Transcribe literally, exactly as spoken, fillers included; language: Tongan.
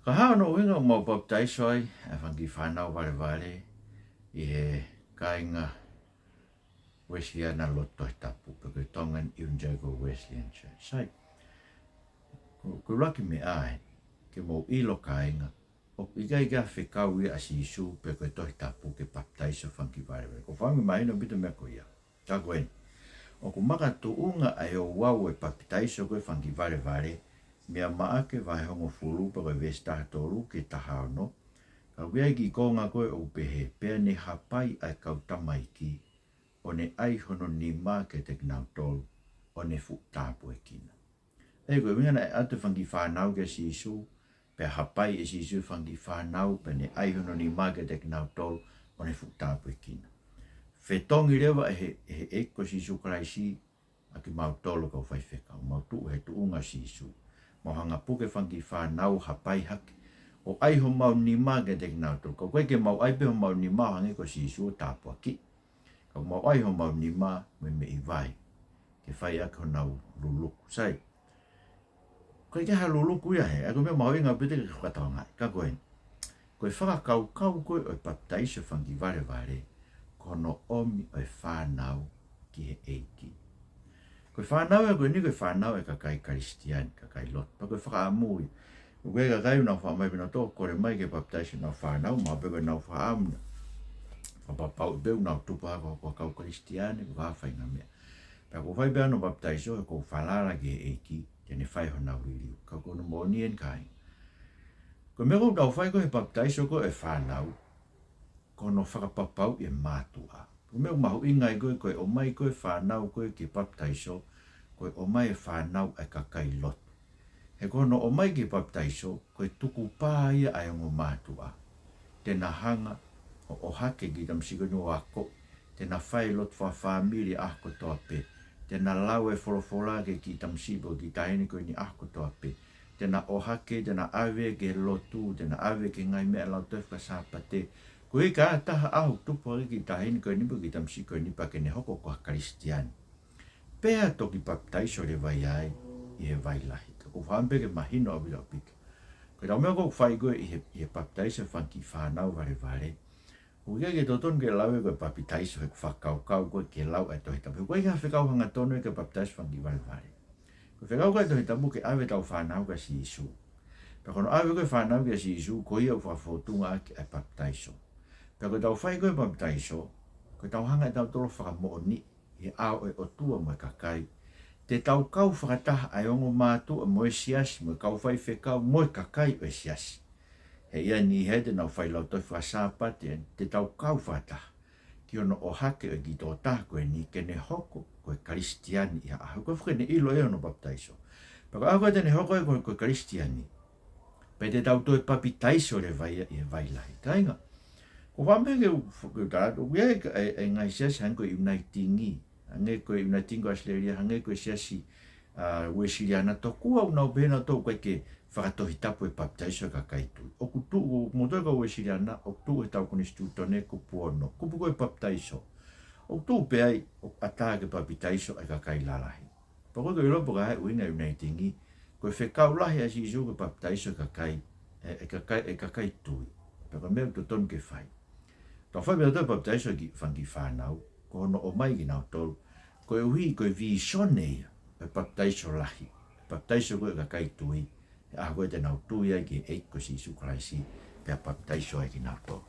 Ko e hā hono ʻuhinga ʻoku mau papitaiso ai ʻa e fanga kiʻi fānau valevale ʻi he kāinga Uēsiliana lotu Tohi Tapu, pe ko e Tongan Evangelical Wesleyan Church? Sai, ko, ko e ʻuluaki meʻa ē, ke mou ʻilo kāinga, ʻoku ʻikai ke ʻi ai ha fekau ia ʻa Sīsū pe ko e Tohi Tapu ke papitaiso fanga kiʻi valevale. ʻOku ou fakaʻamu ke mahino ʻaupito e meʻa ko ia. Ka ko eni, ʻoku makatuʻunga ʻa e ouau ʻo e papitaiso ko ē fanga kiʻi valevale, meia Maʻake vahe hongofulu pea ko e veesi taha tolu ki he taha ono, ka ʻoku ʻi ai e kiʻi konga ko ē ʻoku pehē, pea ne hapai ʻa e kau tamaiki, ʻo ne ʻai hono nima kiate kinautolu, ʻo ne fuʻu tāpuekina. ʻA ia ko e ʻuhinga naʻe ʻatu e fanga kiʻi fānau kia Sīsū, pea hapai ʻe Sīsū e fanga kiʻi fānau, pea ne ʻai hono nima kiate kinautolu, ʻo ne fuʻu tāpuekina. Fetongi leva ʻe he, ʻe he ʻEiki ko Sīsū Kalaisi ʻa kimautolu kau faifekau, mau tuʻu he tuʻunga ʻo Sīsū. Mau hanga ʻo puke e fanga kiʻi fānau, hapai hake, ʻo ʻai homau nima kiate kinautolu. Ka ʻoku ʻikai ke mau ʻai pē homau nima ʻo hangē ko Sīsū ʻo tāpuakiʻi. Ka ʻoku mau ʻai homau nima mo e meʻi vai ke fai ʻaki honau luluku. Sai, ʻoku ʻikai ke ʻi ai ha luluku ia hē, ʻa ia ko e meʻa mahuʻinga ʻaupito ke fakatokangaʻi. Ka ko eni, ko e fakakaukau ko ē ʻo e papitaiso fanga kiʻi valevale, ko hono ʻomi ʻo e fānau ki he ʻEiki. Ko e fānau ē ko eni ko e fānau ʻa e kakai Kalisitiane, kakai lotu. Pea ko e fakaʻamu ia. ʻOku ʻi ai e kakai ʻoku nau faʻa ʻomai pē nautolu ʻo kole mai ke papitaiso ʻenau fānau, mahalo pē ko ʻenau fakaʻamu ia. Fakapapauʻi pē ʻoku nau tupu hake ko ha kau Kalisitiane, pe ko ha faʻahinga meʻa. Pea ʻoku fai pē hono papitaiso he ʻoku falala ki he ʻEiki, te ne fai honau liliu. Ka ko hono moʻoni eni kāinga, ko e meʻa ʻoku tau fai ko ē he papitaiso ko ē ʻo e fānau, ko hono fakapapauʻi e mātuʻa. Ko e meʻa ʻoku mahuʻinga ai ko ē, ko e ʻomai ko ē e fānau ko ē ki he papitaiso, ko e ʻomai e fānau ʻa e kakai lotu. He ko hono ʻomai ki he papitaiso, ko e tukupā ia ʻa e ongo mātuʻa. Te na hanga ʻo ʻohake e kiʻi tamasiʻi ko eni ʻo ako, te na fai e lotu fakafāmili ʻaho kotoa pē, te na lau e folofola ki he kiʻi tamasiʻi pe ko e kiʻi taʻahine ko eni ʻaho kotoa pē, te na ʻohake, te na ʻave ki he lotu, te na ʻave ki he ngaahi meʻa lautohi faka-Sāpate. Koeʻuhi ka ʻi ai ha taha ʻaho ʻoku tupu hake e kiʻi taʻahine ko eni pe ko e kiʻi tamasiʻi ko eni pea ke ne hoko ko ha Kalisitiane, pea toki papitaiso leva ia ai ʻi he vai lahi. Ka ʻoku ou fakaʻamu pē ke mahino ʻaupito ʻaupito. Ko ʻetau meʻa ʻoku fai ko ē ʻi he, ʻi he papitaiso e fanga kiʻi fānau valevale, ʻoku ʻikai ke totonu ke lau ia ko e papitaiso he ʻoku fakakaukau ko ē ki he lau ʻa e Tohi Tapu. He ʻoku ʻikai ke ʻi ai ha fekau hangatonu ia ke papitaiso e fanga kiʻi valevale. Ko e fekau ko ē ʻa e Tohi Tapu ke ʻave ʻetau fānau kia Sīsū. Pea ko hono ʻave ko ē e fānau kia Sīsū, ko ia ʻoku fakafōtunga ʻaki ʻa e papitaiso. Pea ko ʻetau fai ko ē e papitaiso, ko ʻetau hanga ʻe tautolu ʻo fakamoʻoniʻi ʻi he ʻao ʻo e ʻOtua mo e kakai, te tau kau fakataha ʻa e ongo mātuʻa mo e siasi, mo e kau faifekau, mo e kakai ʻo e siasi. He ʻi ai e niʻihi ia te nau fai lautohi faka-Sāpate, te tau kau fakataha ki hono ʻohake ʻo e kiʻi tokotaha ko eni ke ne hoko ko e Kalisitiane ʻi ha ʻaho. Ko e foki ʻene ʻilo ʻe ia hono papitaiso. Pea ko e ʻaho ko ē te ne hoko ai ko, ko e Kalisitiane, pea te tau toe papitaiso leva ia ʻi he vai lahi. Kāinga, ʻoku ou fakaʻamu pē ke u, ke u tala atu, ʻoku ʻi ai e, e, e ngaahi siasi hangē ko e Uniting, hangē ko e Uniting ko ʻAositelēlia, hangē ko e siasi, ā, Uēsiliana, tokua ʻoku nau pehē nautolu ʻoku ʻikai ke fakatohitapu e papitaiso e kakai tui. ʻOku tuʻu, ʻoku motuʻa e kau Uēsiliana, ʻoku tuʻu he ʻetau konisitūtone kupu ono, kupu ko ē e papitaiso. ʻOku tuʻu pē ai, ʻoku ʻatā ke papitaiso e kakai lalahi. Pea ko e ʻilo pē ko e hā e ʻuhinga e Uniting, ko e fekau lahi ʻa Sīsū ke papitaiso e kakai, e, e kakai, e kakai tui. Pea ko e meʻa ʻoku totonu ke fai. Tau fai pē ʻetau papitaiso e kiʻi fanga kiʻi fānau, ko hono ʻomai kinautolu, koeʻuhi ko e vīsone ia e papitaiso lahi, e papitaiso ko ē e kakai tui, he ʻaho ko ē te nau tui ai ki he ʻEiki ko Sīsū Kalaisi, pea papitaiso ai kinautolu.